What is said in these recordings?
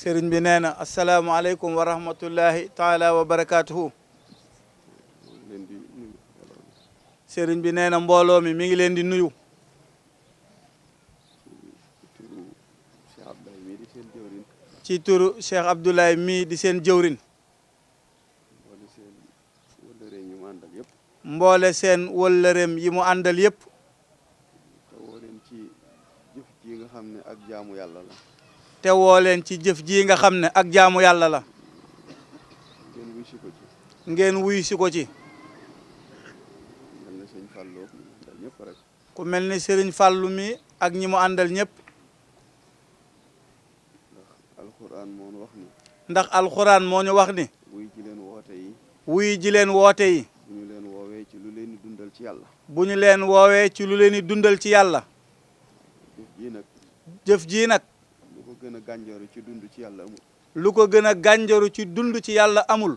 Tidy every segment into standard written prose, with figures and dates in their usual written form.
sëriñ bi nee na asalaamaaleykum wa rahmatullahi taala wa barakaatuhu. sëriñ bi nee na mbooloo mi ngi leen di nuyu. ci turu Cheikh Abdoulaye mii di seen jëwrin. mboole seen wëllëreem yi mu àndal yëpp. te woo leen ci jëf ji nga xam ne ak jaamu yàlla la. ngeen wuy si ko ci. ku mel ni Serigne Fallou mi ak ñi mu àndal ñëpp. ndax alxuraan moo ñu wax ni. wuy ji leen woote yi. bu ñu leen woowee ci lu leen di dundal ci yàlla. bu ñu leen woowee ci lu leen di dundal ci yàlla. jëf jii nag. jëf jii nag. lu ko gën a gànjaru ci dund ci yàlla amul. lu ko gën a gànjaru ci dund ci yàlla amul.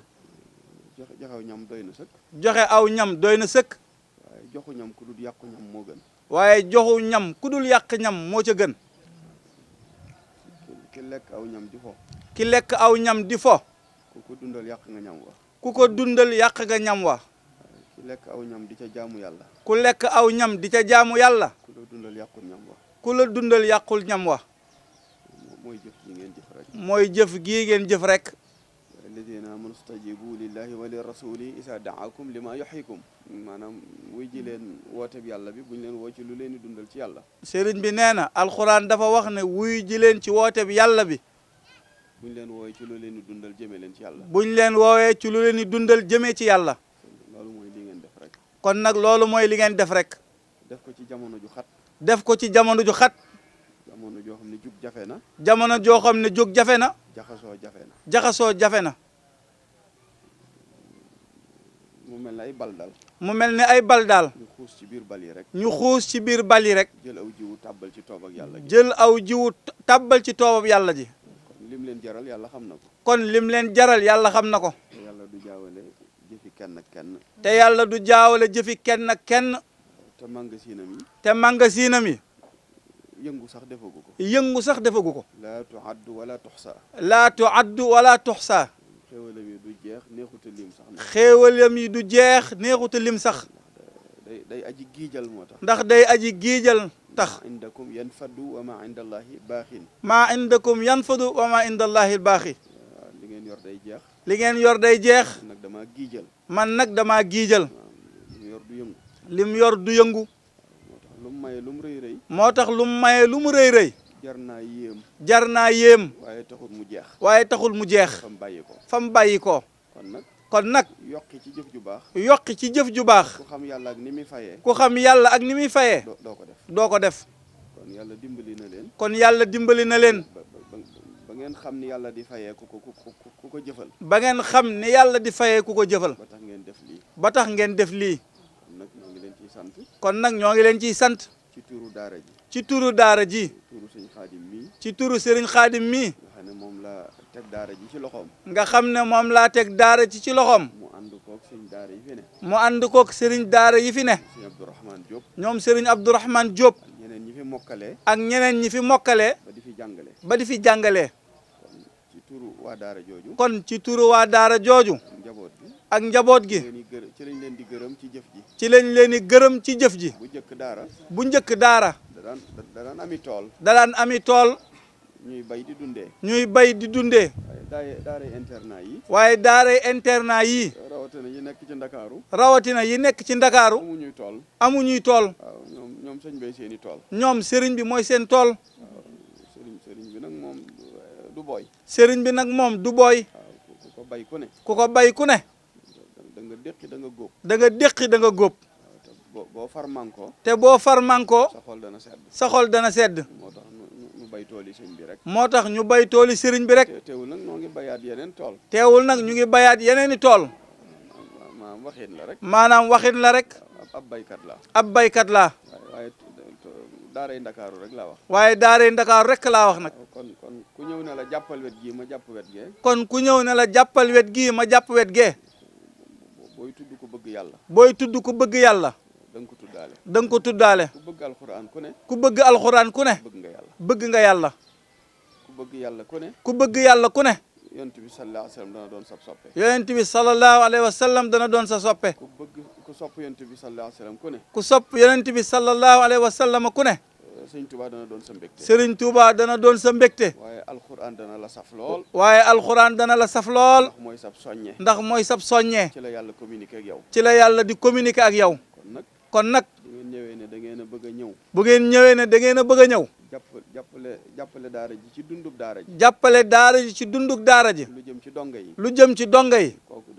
joxe aw ñam doy na sëkk. joxe aw ñam doy na sëkk. waaye joxu ñam ku dul yàqu ñam moo gën. waaye joxu ñam ku dul yàq ñam moo ca gën. ki lekk aw ñam di fo. ki lekk aw ñam di fo. ku ko dundal yàq nga ñam wa. ku ko dundal yàq nga ñam wa. ki lekk aw ñam di ca jaamu yàlla. ku lekk aw ñam di ca jaamu yàlla. ku la dundal yàqul ñam wa. ku la dundal yàqul ñam wa. mooy jëf ji ngeen jëf rek. mooy jëf gii ngeen jëf rek. alladina amanu stajibu lillahi wa li rasuli isa daakum lima yuhyikum maanaam wuy ji leen woote bi yàlla bi buñ leen woo ci lu leen di dundal ci yàlla. sëriñ bi nee na alxuraan dafa wax ne wuy ji leen ci woote bi yàlla bi. buñ leen woowee ci lu leen di dundal jëmee leen ci yàlla. buñ leen woowee ci lu leen di dundal jëmee ci yàlla. loolu mooy li ngeen def rek. kon nag loolu mooy li ngeen def rek. def ko ci jamono ju xat. def ko ci jamono ju xat. jamono joo xam ne jug jafe na. jamono joo xam ne jóg jafe na. jaxasoo jafe na. jaxasoo jafe na. mu mel ne ay bal daal. mu mel ne ay bal daal. ñu xuus ci biir bal yi rek. ñu xuus ci biir bal yi rek. jël aw jiwu tàbbal ci toob ak yàlla ji. jël aw jiwu tàbbal ci toobab yàlla ji. kon lim leen jaral yàlla xam na ko. kon lim leen jaral yàlla xam na ko. te yàlla du jaawale jëfi kenn ak kenn. te yàlla du jaawale jëfi kenn ak kenn. te magasinam yi. te magasinam yi. yëngu sax defagu ko. yëngu sax defagu ko. laa tuaddu wala tuxsa. laa tuaddu wala tuxsa. xéewalam yi du jeex neexuta lim sax. xéewalam yi du jeex neexuta lim sax. day aji giijal moo tax. ndax day aji giijal tax. ma indakum yanfadu wa ma indallahi baaxin. maa indakum yanfadu wa ma indallahi baaxi. li ngeen yor day jeex. li ngeen yor day jeex. nag damaa giijal. man nag damaa giijal. lim yor du yëngu. lim yor du yëngu. moo tax lu mu maye lu mu rëy rëy. moo tax lu mu maye lu mu rëy rëy. jar naa yéem. jar naa yéem. waaye taxul mu jeex. waaye taxul mu jeex. fa mu bàyyi ko. fa mu bàyyi ko. kon nag. yokki ci jëf ju baax. yokki ci jëf ju baax. ku xam yàlla ak ni muy fayee. ku xam yàlla ak ni muy fayee. doo ko def. doo ko def. kon yàlla dimbali na leen. kon yàlla dimbali na leen. ba ngeen xam ni yàlla di fayee ku ko jëfal. ba ngeen xam ni yàlla di fayee ku ko jëfal. ba tax ngeen def lii. ba tax ngeen def lii. kon nag ñoo ngi leen ciy sant. kon nag ñoo ngi leen ciy sant. ci turu daara ji. ci turu daara ji. turu sëñ xaadim mii. ci turu sëriñ xaadim mii. nga xam ne moom la teg daara ji ci loxoom. nga xam ne moom laa teg daara ji ci loxoom. mu ànd koog sëñ daara yi fi ne. mu ànd koog sëriñ daara yi fi ne. sëñ Abdourahmane Diop. ñoom sëriñ Abdourahmane Diop. ak ñeneen ñi fi mokkalee. ak ñeneen ñi fi mokkalee. ba di fi jàngale. ba di fi jàngalee. kon ci turu waa daara jooju. kon ci turu waa daara jooju. njaboot bi. ak njaboot gi. ci lañ leen di gërëm ci jëf ji. ci lañ leen di gërëm ci jëf ji. bu njëkk daara. bu njëkk daara. da daan ami tool. da daan ami tool. ñuy bay di dundee. ñuy bay di dundee. waaye daaray internat yi. waaye daaray internat yi. rawatina yi nekk ci Ndakaaru. rawatina yi nekk ci Ndakaaru. amuñuy tool. amuñuy tool. waaw ñoom sëñ bay seeni tool. ñoom sëriñ bi mooy seen tool. waaw sëriñ bi nag moom du booy. sëriñ bi nag moom du booy. waaw ku ko bay ku ne. ku ko bay ku ne. da nga déqi da nga góob. da nga déqi da nga góob. boo farmankoo. te boo farmankoo. sa xol dana sedd. sa xol dana sedd. moo tax ñu bay tool yi sëñ bi rek. moo tax ñu bay tooli sëriñ bi rek. teewul nag ñoo ngi bayaat yeneen tool. teewul nag ñu ngi bayaat yeneeni tool. maanaam waxin la rek. maanaam waxin la rek. ab baykat la. ab baykat laa. waaye daaray Ndakaaru rek laa wax. waaye daaray Ndakaaru rek laa wax nag. kon ku ñëw ne la jàppal wet gii ma jàpp wet gee. kon ku ñëw ne la jàppal wet gii ma jàpp wet gee. booy tudd ko bëgg yàlla. booy tudd ku bëgg yàlla. da nga ko tuddaale. da nga ko tuddaale. ku bëgg alxuraan ku ne. ku bëgg alxuraan ku ne. bëgg nga yàlla. bëgg nga yàlla. ku bëgg yàlla ku ne ku bëgg yàlla ku ne yonent bi sallallahu alayhi wa sallam dana doon sab soppe yonent bi sallallahu alayhi wa sallam dana doon sa soppe ku sopp yonent bi sallallahu alayhi wa sallam ku ne ku sopp yonent bi sallallahu alayhi wa sallam ku ne Sëriñ Tuubaa dana doon sa mbégte Sëriñ Tuubaa dana doon sa mbégte waaye alxuraan dana la saf lool waaye alxuraan dana la saf lool ndax mooy sab soññe ndax mooy sab soññee ci la yàlla communiqué ak yow ci la yàlla di communiquer ak yow kon nag bu ngeen ñëwee ne da ngeen a bëgg a ñëw bu ngeen ñëwee ne da ngeen a bëgg a ñëw jàppale daara ji ci dundub daara ji jàppale daara ji ci dunduk daara ji lu jëm ci donga yi lu jëm ci donga yi kooku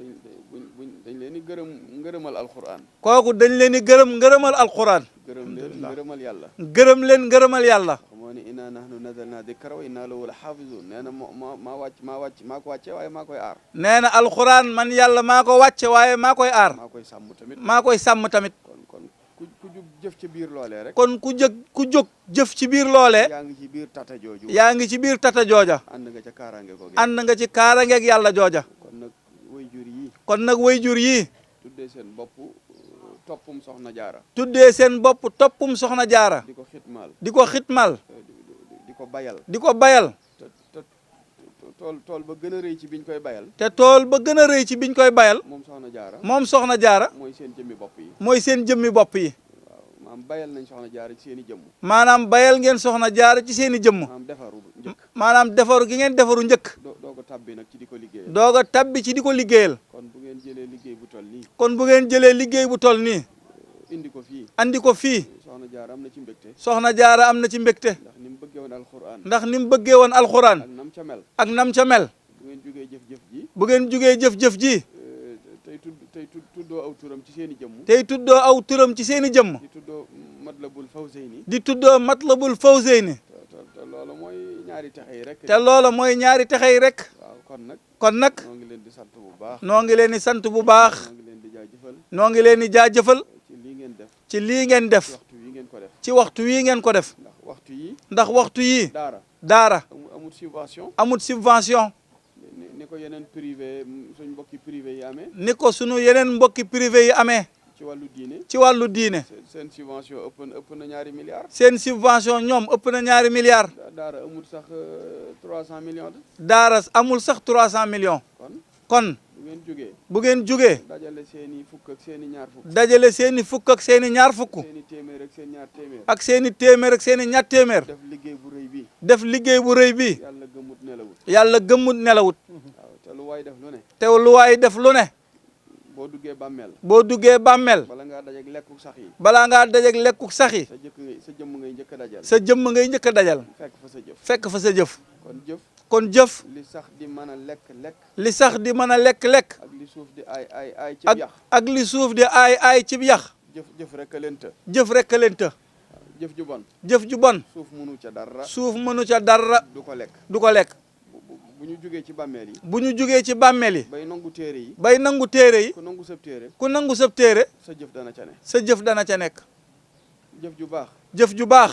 dañ leen di ngërëmal alxuraan kooku dañ leen di ngërëmal alxuraan gërëm leen ngërëmal yàlla gërëm leen ngërëmal yàlla moo ne inna nahnu nazalna dikra wa inna lahu la xaafizun nee na maa ko wàcce waaye maa koy aar nee na alxuraan man yàlla maa ko wàcce waaye maa koy aar maa koy sàmm tamit maa koy sàmm tamit kon ku jug jëf ci biir loolee rek kon ku jóg jëf ci biir loolee yaa ngi ci biir tata jooju yaa ngi ci biir tata jooja ànd nga ca kaaraange ko ànd nga ci kaaraangeeg yàlla jooja kon nag waajur yi tuddee seen bopp toppum soxna jaara tuddee seen bopp toppum soxna jaara di ko xitmaal di ko xitmaal di ko bayal te tool ba gën a rëy ci biñ koy bayal te tool ba gën a rëy ci biñ koy bayal moom soxna jaara mooy seen jëmmi bopp yi mooy seen jëmmi bopp yi maanaam bayal nañ soxna jaara ci seen i jëmm maanaam bayal ngeen soxna jaara ci seen i jëmm maanaam defaru gi ngeen defaru njëkk doog a tabbi nag ci di ko liggéeyal doog a tabbi ci di ko liggéeyal kon bu ngeen jëlee liggéey bu toll nii kon bu ngeen jëlee liggéey bu toll nii indi ko fii andi ko fii soxna jaara am na ci mbégte soxna jaara am na ci mbégte ndax ni mu bëggee woon alxuraan ndax ni mu bëggee woon alxuraan ak nam ca mel ak nam ca mel bu ngeen jugee jëf-jëf ji bu ngeen jugee jëf-jëf ji tey tuddoo aw turam ci seen i jëmm tey tuddoo aw turam ci seen i jëmm di tuddoo matlabul fawzeyni di tuddoo matlabul fawzeyni te loolu mooy ñaari texe yi rek te loolu mooy ñaari texe yi rek waaw kon nag noo ngi leen di sant bu baax noo ngi leen di sant bu baax noo ngi leen di jaajëfal noo ngi leen di jaajëfal ci lii ngeen def ci lii ngeen def waxtu wi ngeen ko def ci waxtu wii ngeen ko def ndax waxtu yi daara amul subvention amul subvention ni ko yeneen privé suñ mbokki privé yi amee ni ko sunu yeneen mbokki privé yi amee ci wàllu diine seen subvention ëpp na ñaari milliards seen subvention ñoom ëpp na ñaari milliards daara amul sax 300 millions daara amul sax 300 millions kon bu ngeen jugee dajale seeni fukk ak seeni ñaar fukk dajale seeni fukk ak seeni ñaar fukk seeni téeméer ak seen ñaar téeméer ak seeni téeméer ak seeni ñaar téeméer def liggéey bu rëy bi def liggéey bu rëy bi yàlla gëmmut nelawut te lu waay def lu ne te lu waay def lu ne boo duggee bàmmeel bala ngaa dajeeg lekkuk sax yi balaa ngaa dajeeg lekkuk sax yi sa jëmm ngay njëkk a dajal sa jëmm ngay njëkk a dajal fekk fa sa jëf kon jëf li sax di mën a lekk li sax di mën a lekk ak li suuf di ay cib yax ak li suuf di ay cib yax jëf rek a leen të jëf rek a leen të jëf ju bon suuf mënu ca dara du ko lekk bu ñu jugee ci bàmmeel yi bu ñu jugee ci bàmmeel yi bay nangu téere yi ku nangu sab téere sa jëf dana ca ne sa jëf dana ca nekk jëf ju baax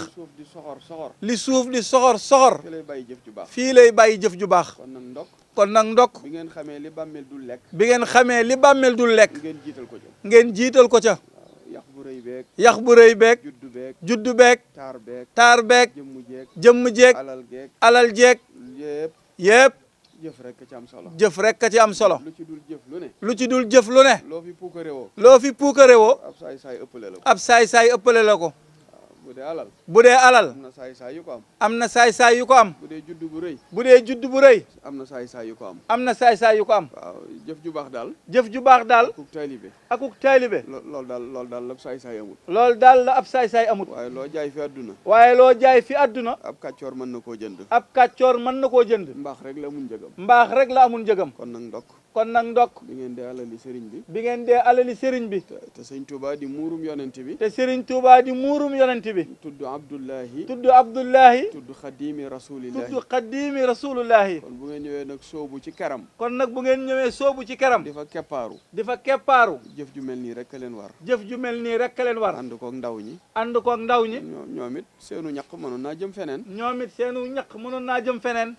li suuf di soxor fii lay bàyyi jëf ju baax fii lay bàyyi jëf ju baax kon nag ndokk bi ngeen xamee li bàmmeel dul lekk ngeen jiital ko ca yax bu rëy beeg juddu beeg taar beeg jëmm jeeg alal jeeg yëpp jëf rek ci am solo jëf rek ci am solo lu ci dul jëf lu ne loo fi puukarewoo ab saay-saay ëppale la ko bu dee alal am na saay-saay yu ko am bu dee judd bu rëy am na saay-saay yu ko am waaw jëf ju baax daal akuk taalibe loolu daal la ab saay-saay amut la ab saay-saay amut waaye loo jaay fi àdduna ab kàccoor mën na koo jënd mbaax rek la amul njëgam kon nag ndokk bi ngeen dee alali sëriñ bi te sëriñ Tuubaa di muurum yonent bi tudd Abdullahi tudd xadimi rasulillahi kon bu ngeen ñëwee nag soobu ci keram di fa keppaaru jëf ju mel nii rek leen war ànd koog ndaw ñi ñoom it seenu ñaq mënoon naa jëm feneen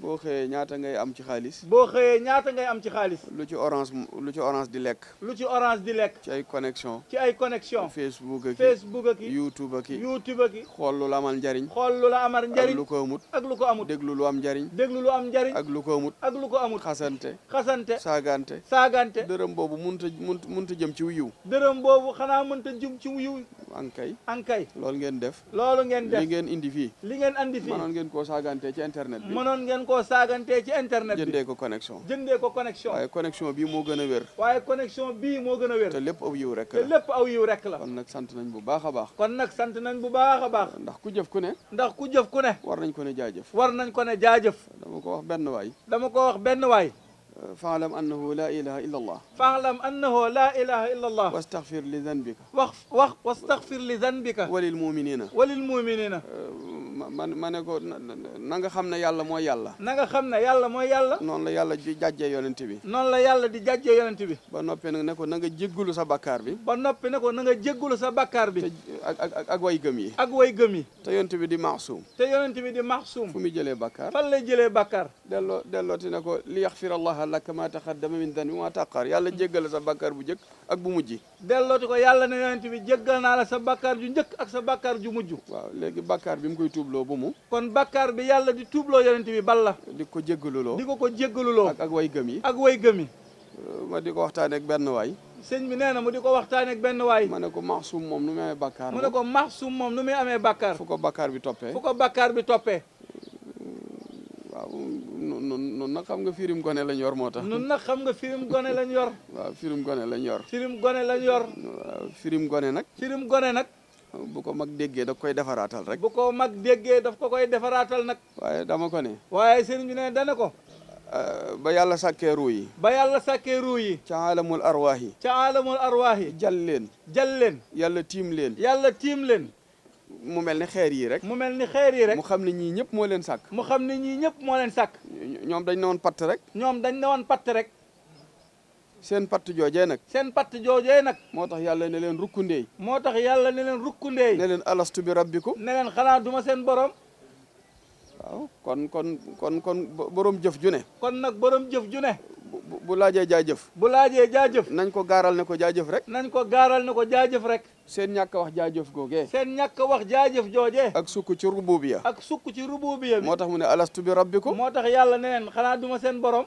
boo xëyee ñaata ngay am ci xaalis. boo xëyee ñaata ngay am ci xaalis. lu ci orange di lekk. lu ci orange di lekk. ci ay connexion. ci ay connexion. Facebook ak Facebook ak YouTube ak YouTube ak xool lu la amal njariñ. xool lu la amal njariñ. ak lu ko amut. ak lu ko amut. déglu lu am njariñ. déglu lu am njariñ. ak lu ko amut. ak lu ko amut. xasante. saagante. dërëm boobu munta jëm ci yiw. dërëm boobu xanaa mënta jëm ci yiw. ankay loolu ngeen def. li ngeen indi fii. mënoon ngeen koo saagantee ci internet bi. jëndee ko connexion. waaye connexion bii moo gën a wér. te lépp aw yiw rek la. kon nag sant nañ bu baax a baax. ndax ku jëf ku ne. war nañ ko ne jaajëf. dama ko wax benn waay. faalam annahu la ilaha illa allah. wastaghfir li dhanbika. wastaghfir li dhanbika. walil muminina. ma ne ko na nga xam ne yàlla mooy yàlla. noonu la yàlla di jàjjee yonent bi. ba noppi nag ne ko na nga jéggulu sa bakkaar bi. ak way gëm yi. te yonent bi di maasum. fu muy jëlee bakkaar. fan lay jëlee bakkaar. dellooti ne ko li yaxfir allah laka ma taqaddama min danbi ma taqar. yàlla jéggal sa bakkaar bu njëkk ak bu mujj. dellooti ko yàlla ne yonent bi jéggal naa la sa bakkaar ju njëkk ak sa bakkaar ju mujj. waaw léegi bakkaar bi mu koy tuubloo bu mu. kon bakkaar bi yàlla di tuubloo yonent bi balla. di ko jéggaluloo. ak way gëm yi. ma di ko waxtaanee ak benn waay. sëñ bi nee na mu di ko waxtaanee ak benn waay. ma ne ko maxsum moom nu muy amee bakkaar. fu ko bakkaar bi toppee. waaw nun nag xam nga firim gone lañ yor moo tax. waaw firim gone lañ yor. bu ko mag déggee daf koy defaraatal rek. waaye dama ko ne. waaye sëriñ bi ne dana ko. ba yàlla sàkkee ruu yi. ca aalamul arwaax yi. jal leen. yàlla tiim leen. mu mel ni xeer yi rek. mu xam ne ñii ñëpp moo leen sàkk. ñoom dañ ne woon patt rek. seen patt joojee nag. moo tax yàlla ne leen rukkundeey. ne leen alastu bi rabbikum. ne leen xanaa duma seen borom. waaw kon borom jëf ju ne. bu laajee jaajëf. nañ ko gaaral ne ko jaajëf rek. seen ñàkk wax jaajëf googee. joojee. ak sukk ci rububiya. bi. moo tax mu ne alastu bi rabbikum. moo tax yàlla ne leen xanaa duma seen borom.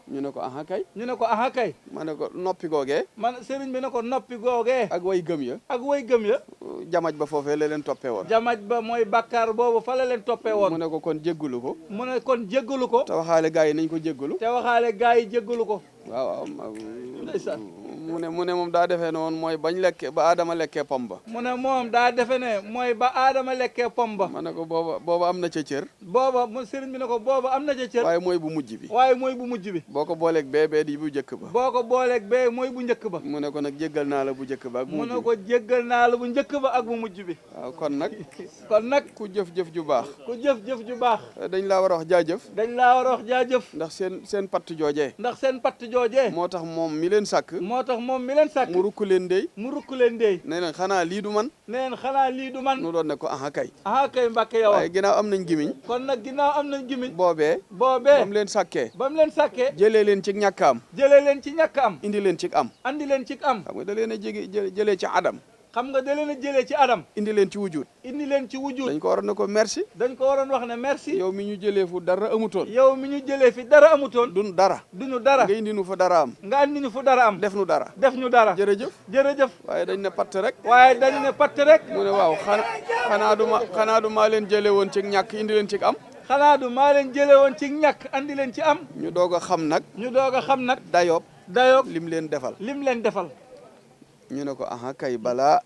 ñu ne ko aha kay. ma ne ko noppi googee. sëriñ bi ne ko noppi googee. ak way gëm ya. jamaj ba foofee la leen toppee woon. jamaj ba mooy bakkaar boobu fa la leen toppee woon. mu ne ko kon jéggalu ko. te waxaale gaa yi nañ ko jéggalu. waaw. mu ne moom daa defee ne woon mooy ba Adama lekkee pom ba. ma ne ko booba am na ca cër. sëriñ bi ne ko booba am na ca cër. waaye mooy bu mujj bi. boo ko booleeg bee di bu njëkk ba. mu ne ko nag jéggal naa la bu njëkk ba ak bu mujj bi. waaw kon nag. ku jëf-jëf ju baax. dañ laa war a wax jaajëf. ndax seen patt joojee. moo tax moom mi leen sàkk. mu rukk leen dey. ne leen xanaa lii du man. nu doon ne ko aha kay. Mbàkke yow. waaye ginnaaw am nañ gimiñ. boobee. ba mu leen sàkkee. jëlee leen ci ñàkk am. indi leen ci am. xam nga da leen a jëlee ci adam. indi leen ci wujud. dañ ko waroon ne ko merci. wax ne merci. yow mi ñu jëlee fu dara amutoon. duñu dara. nga indi nu fa dara am. def nu dara. jërëjëf. waaye dañ ne patt rek. mu ne waaw xanaa du maa leen jëlee woon ci ñàkk indi leen ci am. andi leen ci am. ñu doog a xam nag. dayoob. lim leen defal. ñu ne ko aha kay balaa.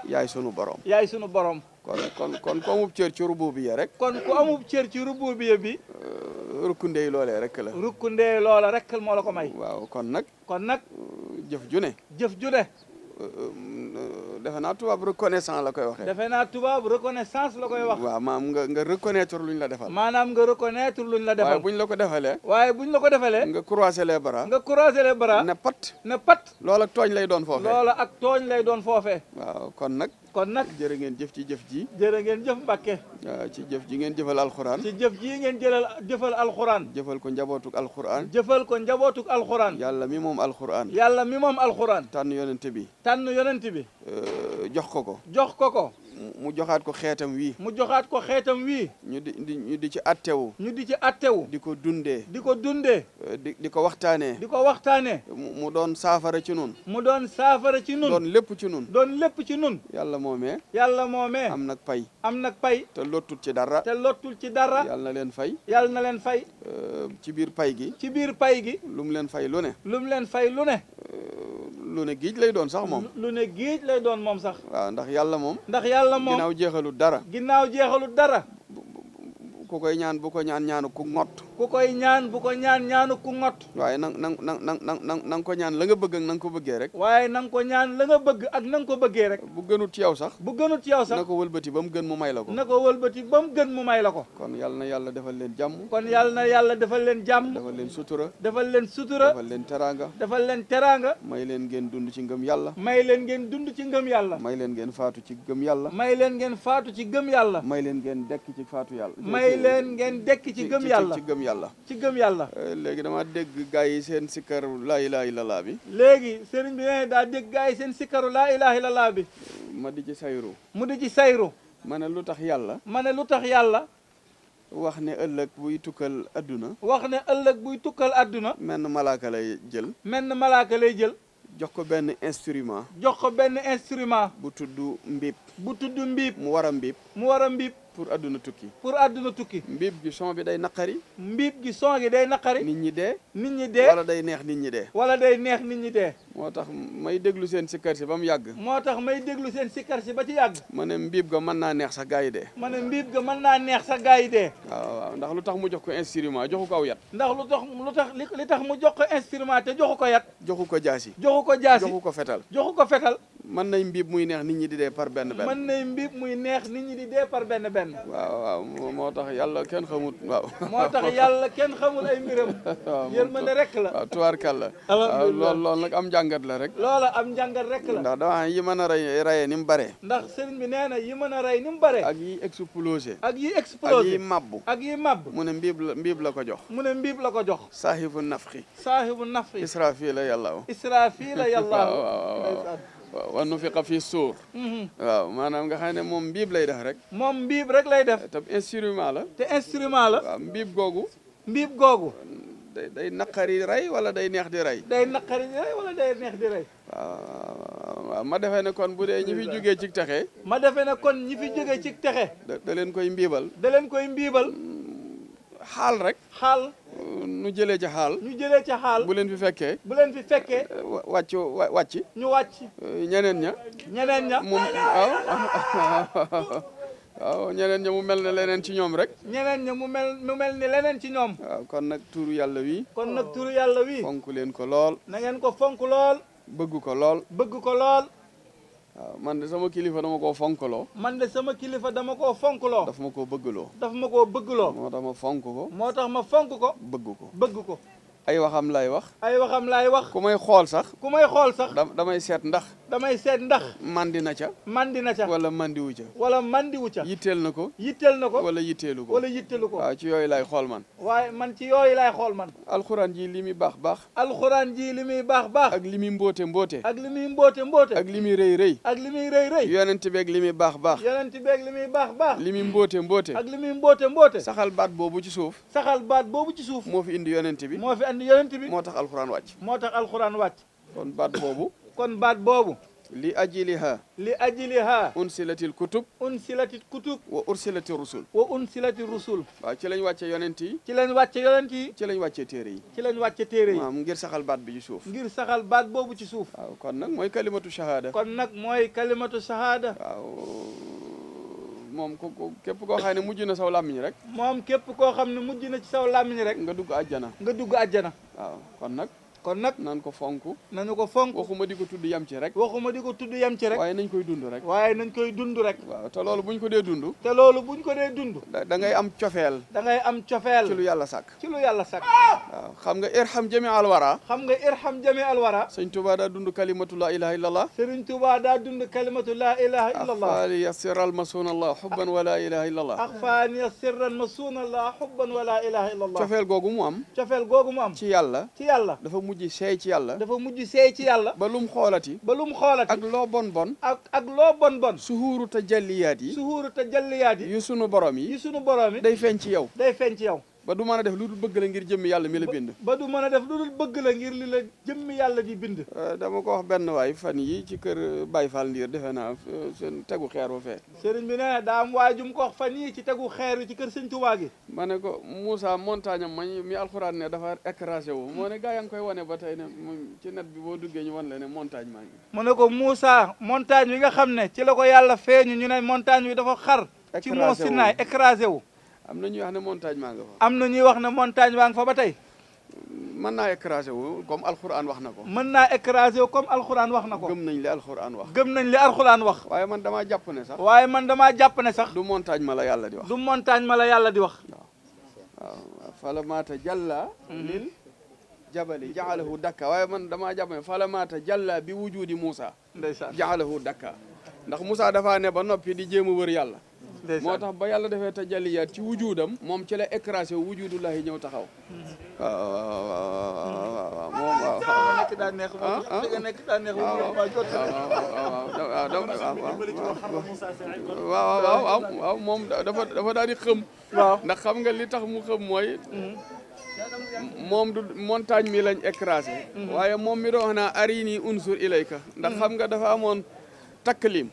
yaay sunu borom. kon ku amub cër ci rububiya rek. bi. rukkundeey loolee rek la. moo la ko may. waaw kon nag. jëf ju ne. defe naa tubaab reconnaissance la koy wax. waaw maam nga reconnaître luñ la defal. waaye buñ la ko defalee. nga croiser les bras. ne pat. loola ak tooñ lay doon foofee. waaw kon nag. kon nag jërë ngeen jëf ci jëf ji. jërë ngeen jëf Mbàkke. ci jëf ji ngeen jëfal alxuraan. ci jëf ji ngeen jëfal alxuraan. jëfal ko njabootuk alxuraan. jëfal ko njabootuk alxuraan. yàlla mi moom alxuraan. yàlla mi moom alxuraan. tànn yonent bi. tànn yonent bi. jox ko ko. jox ko ko. mu joxaat ko xeetam wii. mu joxaat ko xeetam wii. ñu di ci attewu. ñu di ci attewu. di ko dundee. di ko dundee. di ko waxtaanee. di ko waxtaanee. mu doon saafara ci nun. mu doon saafara ci nun. doon lépp ci nun. doon lépp ci nun. yàlla moomee. yàlla moomee. am nag pay. am nag pay. te lottul ci dara. te lottul ci dara. yàlla na leen fay. yàlla na leen fay. ci biir pay gi. ci biir pay gi. lu mu leen fay lu ne. lu mu leen fay lu ne. lu ne giij lay doon sax moom. lu ne giij lay doon moom sax. waaw ndax yàlla moom. ndax yàlla moom ginnaaw jeexalut dara. ginnaaw jeexalut dara. ku koy ñaan bu ko ñaan ñaanu ku ngott. ku koy ñaan bu ko ñaan ñaanu ku ngott. waaye na nga ko ñaan la nga bëgg ak na nga ko bëggee rek. waaye na nga ko ñaan la nga bëgg ak na nga ko bëggee rek. bu gënut ci yow sax. bu gënut ci yow sax. na ko wëlbati ba mu gën mu may la ko. na ko wëlbati ba mu gën mu may la ko. kon yàlla na yàlla defal leen jàmm. kon yàlla na yàlla defal leen jàmm. defal leen sutura. defal leen sutura. defal leen teraanga. defal leen teraanga. may leen ngeen dund ci ngëm yàlla. may leen ngeen dund ci ngëm yàlla. may leen ngeen faatu ci gëm yàlla. may leen ngeen faatu ci gëm yàlla. may leen ngeen dekk ci faatu yàlla. may leen ngeen dekk ci gëm yàlla. ci gëm yàlla. ci gëm yàlla. léegi dama dégg gaa yi seen sikkar laa ilaaha illallaah bi. léegi sëriñ bi nee daa dégg gaa yi seen sikkaru laa ilaaha illallaah bi. ma di ci sayru. mu di ci sayru. ma ne lu tax yàlla. ma ne lu tax yàlla. wax ne ëllëg buy tukkal adduna. wax ne ëllëg buy tukkal adduna. menn malaaka lay jël. menn malaaka lay jël. jox ko benn instrument. jox ko benn instrument. bu tudd mbiib. bu tudd mbiib. mu war a mbiib. mu war a mbiib. pour adduna tukki. pour adduna tukki. mbiib gi son bi day naqari. mbiib gi son gi day naqari. nit ñi dee. nit ñi dee. wala day neex nit ñi dee. wala day neex nit ñi dee. moo tax may déglu seen sikkar si ba mu yàgg. moo tax may déglu seen sikkar si ba ci yàgg. ma ne mbiib ga mën naa neex sax gaa yi dee. ma ne mbiib ga mën naa neex sax gaa yi dee. waaw ndax lu tax mu jox ko instrument joxu ko aw yat. ndax li tax mu jox ko instrument te joxu ko yat. joxu ko jaasi. joxu ko jaasi. joxu ko fetal. joxu ko fetal. mën nay mbiib muy neex nit ñi di dee par benn benn. mën nay mbiib muy neex nit ñi di dee par benn benn. waaw moo tax yàlla kenn xamut waaw. moo tax yàlla kenn xamul ay mbiram. yërmande rek la. waaw tubaarkàlla. alhamdulilah loolu nag am njàngat la rek. loola am njàngat rek la. ndax dama yi mën a rayee ni mu bare. ndax sëriñ bi nee na yi mën a rey ni mu bare. ak yi explosé. ak yi explosé. ak yi mabbu. ak yi mabbu. mu ne mbiib la ko jox. mu ne mbiib la ko jox. saahibu nafxi. saahibu nafxi. israfila yàlla. israfila yàlla. waaw wa nufiqa fi suur. waaw maanaam nga xam ne moom mbiib lay def rek. moom mbiib rek lay def. te instrument la. te instrument la. waaw mbiib googu. mbiib googu. day naqari rey wala day neex di rey. day naqari di rey wala day neex di rey. waaw ma defee ne kon bu dee ñi fi jógee ci texe. ma defee ne kon ñi fi jógee ci texe. da leen koy mbiibal. da leen koy mbiibal. xaal rek. xaal. nu jëlee ca xaal. ñu jëlee ca xaal. bu leen fi fekkee. bu leen fi fekkee. wàcc. ñu wàcc. ñeneen ña. ñeneen ña. waaw ñeneen ña mu mel ne leneen ci ñoom rek. ñeneen ña mu mel ni leneen ci ñoom. waaw kon nag turu yàlla wi. kon nag turu yàlla wi. fonk leen ko lool. na ngeen ko fonk lool. bëgg ko lool. bëgg ko lool. waaw man de sama kilifa dama koo fonkloo. man de sama kilifa dama koo fonkloo. daf ma koo bëggloo. daf ma koo bëggloo. moo tax ma fonk ko. moo tax ma fonk ko. bëgg ko. bëgg ko. ay waxam lay wax. ay waxam laay wax. ku may xool sax. ku may xool sax. damay seet ndax. damay seet ndax. mandi na ca. mandi na ca. wala mandiwu ca. wala mandiwu ca. yitteel na ko. yitteel na ko. wala yitteelu ko. wala yitteelu ko. waaw ci yooyu laay xool man. waaye man ci yooyu laay xool man. alxuraan ji li muy baax baax. alxuraan ji li muy baax baax. ak li muy mboote mboote. ak li muy mboote mboote. ak li muy rëy rëy. ak li muy rëy rëy. yonent beeg li muy baax baax. yonent beeg li muy baax baax. li muy mboote mboote. ak li muy mboote mboote. saxal baat boobu ci suuf. saxal baat boobu ci suuf. moo fi indi yonent bi. moo fi andi yonent bi. moo tax alxuraan wàcc. moo tax alxuraan wàcc. kon baat boobu. kon baat boobu. li ajiliha. li ajiliha. unsilatil kutub. unsilatil kutub. wa ursilatil rusul. wa unsilatil rusul. waaw ci lañ wàcce yonent yi. ci lañ wàcce yonent yi. ci lañ wàcce téere yi. ci lañ wàcce téere yi. maam ngir saxal baat bi ci suuf. ngir saxal baat boobu ci suuf. waaw kon nag mooy kalimatu shahada. kon nag mooy kalimatu shahada. waaw moom képp koo xam ne mujj na saw làmmiñ rek. moom képp koo xam ne mujj na ci saw làmmiñ rek. nga dugg àjjana. nga dugg àjjana. waaw kon nag. kon nag nan ko fonk nañu ko fonk waxuma di ko tudd yam ci rek waxuma di ko tudd yem ci rek waaye nañ koy dund rek waaye nañ koy dund rek waaw te loolu buñ ko dee dund te loolu buñ ko dee dund da ngay am cofeel da ngay am cofeel ci lu yàlla sàkk ci lu yàlla sàkk waaw xam nga irham jami al wara xam nga irham jami alwara sëñ Tuubaa daa dund kalimatu la ilaha illallah Sëriñ Tuubaa daa dund kalimatu la ilaha illallah axfaali yassiral masunallah hubban wa la ilaha illallah axfaani sirran masunallah hubban wa la ilaha illallah cofeel googu mu am cofeel googu mu am ci yàlla ci yàlla dafa mujj seey ci yàlla dafa mujj seey ci yàlla ba lum xoolati ba lu mu xoolati ak loo bon bon ak loo bon bon suhuuru tajalliyaat yi suhuuru te jalliyaat yi yu sunu borom yi yi sunu borom yi day feeñ ci yow day feeñ ci yow ba du mën a def lu dul bëgg la ngir jëmmi yàlla mi la bind ba du mën a def lu dul bëgg la ngir li la jëmmi yàlla di bind dama ko wax benn waay fan yi ci kër Baye Fall Ndiir defe naa seen tegu xeer wa fee sëriñ bi nee na daa am waajum ko wax fan yii ci tegu xeer wi ci kër sëñ Tuubaa gi ma ne ko Moussa montagne am mi alxuraan ne dafa écrasé wu moo ne gaa yaa ngi koy wane ba tey ne ci net bi boo duggee ñu wan la ne montagne maa ngi mu ne ko Moussa montagne wi nga xam ne ci la ko yàlla feeñu ñu ne montagne wi dafa xar ci moo Sinaay écrasé wu am na ñuy wax ne montagne maa nga fa am na ñuy wax ne montagne waa nga fa ba tey mën naa écrasé wu comme alxuraan wax na ko mën naa écrasé wu comme alxuraan wax na ko gëm nañ li alxuraan wax gëm nañ li alxuraan wax waaye man damaa jàpp ne sax waaye man damaa jàpp ne sax du montagne ma la yàlla di wax du montagne ma la yàlla di wax waaw fala maata jalla lil jabali jaalahu dakka waaye man damaa jàpp ne fala maata jalla bi wujudi Moussa ndeysaan jaalahu dakka ndax Moussa dafaa ne ba noppi di jéem a wër yàlla moo tax ba yàlla defee tajalliyaat ci wujudam moom ci la écrasé wujudullahi ñëw taxaw waaw moom waaw nekk daa neex nga nekk daa neex waaw moom dafa daal di xëm waaw ndax xam nga li tax mu xëm mooy moom du montagne mi lañ écrasé waaye moom mi doon wax naa arini unsur ilayka ndax xam nga dafa amoon taklim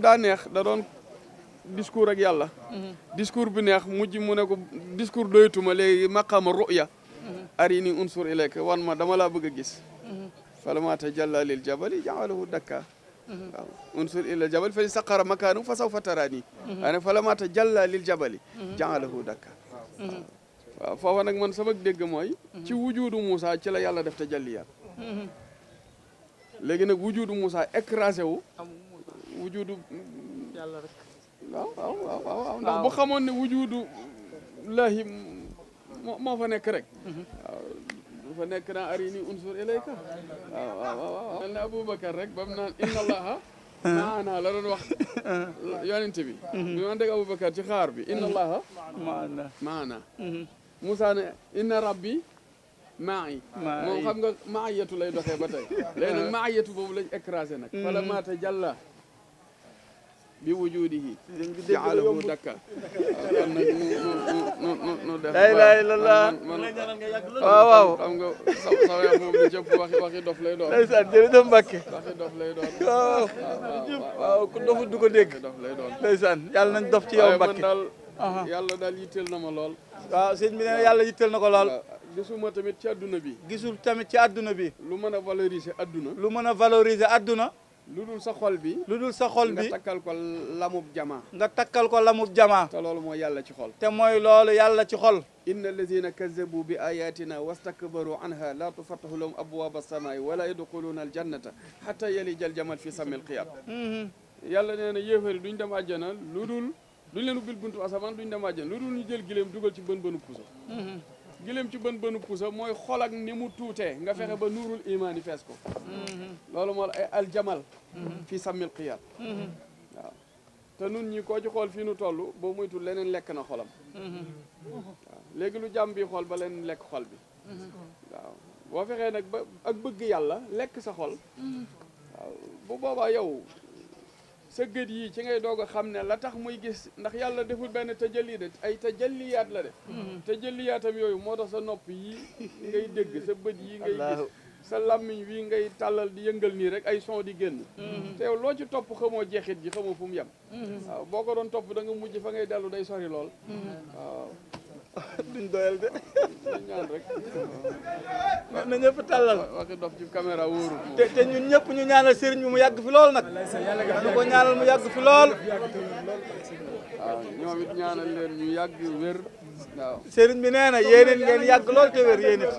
daa neex da doon discours ak yàlla discours bi neex mujj mu ne ko discours doytuma léegi maqama ruya arini unsur ilayka wan ma dama laa bëgg a gis falammaa tajallaa lil jabali ja'alahu dakka waaw unsur ila jabal fa istaqarra makaanahu fa sawfa taraani waaye falammaa tajallaa lil jabali ja'alahu dakka waaw foofa nag man sama dégg mooy ci wujudu Moussa ci la yàlla def tajalliyaat léegi nag wujudu Moussa écrasé wu wujudu yàlla rek waaw ndax bu xamoon ne wujudu lahi moo fa nekk rek waaw du fa nekk naa arini unsur ilayka waaw mel ne Aboubacar rek ba mu naan inna allaha maana la doon wax yonente bi bi man deg Aboubacar ci xaar bi inna allaha maana Moussa ne inna rabbi maay moom xam nga maayatu lay doxee ba tey léegi nag maayatu boobu lañ écrasé nag fala maata jàlla bi wujudihi ja'alahu dakka kon nag nu def la ilaha illallah waaw xam nga sawe moom li cëpp waxi dof lay doon ndeysaan jërëjëf Mbacke waxi dof lay doon waaw ku dofu du ko dégg dof lay doon ndeysaan yàlla nañ dof ci yow Mbacke daal yàlla daal yitteel na ma lool waaw sëñ bi nee na yàlla yitteel na ko lool gisuma tamit ci adduna bi gisul tamit ci adduna bi lu mën a valoriser adduna lu mën a valoriser adduna lu dul sa xol bi lu dul sa xol bi nga takkal ko lamub jama nga takkal ko lamub jama te loolu mooy yàlla ci xol te mooy loolu yàlla ci xol inna allazina kazzabu bi ayatina wastakbaru anha la tufattahu lahum abwaaba as-samaa'i wala yadxuluuna aljannata hatta yalija aljamal fi sammi alxiyaat yàlla nee na yéefari duñ dem àjjana lu dul duñ leen ubbil buntu asamaan duñ dem àjjana lu dul ñu jël gileem dugal ci bën bënu pusa gileem ci bën bënu pusa mooy xol ak ni mu tuutee nga fexe ba nuurul imaani fees ko loolu moo ay aljamal fi sammil xiyaat waaw te nun ñi koo ci xool fii nu toll boo moytul leneen lekk na xolam waaw léegi lu jàmm bi xool ba leneen lekk xol bi waaw boo fexee nag ba ak bëgg yàlla lekk sa xol waaw bu boobaa yow sa gët yi ci ngay doog a xam ne la tax muy gis ndax yàlla deful benn tajalli de ay tajalliyaat la def tajalliyaatam yooyu moo tax sa nopp yi ngay dégg sa bët yi ngay gis sa làmmiñ wi ngay tàllal di yëngal nii rek ay son di génn te yow loo ci topp xamoo jeexit ji xamoo fu mu yem waaw boo ko doon topp da nga mujj fa ngay dellu day sori lool waaw duñ doyal de ñaan rek na ñëpp tàllal waxi dof ci caméra wóoru te ñun ñëpp ñu ñaanal sëriñ bi mu yàgg fi lool nag ñu ko ñaanal mu yàgg fi lool waaw ñoom it ñaanal leen ñu yàgg wér sëriñ bi nee na yéen ngeen yàgg lool te wér yéen it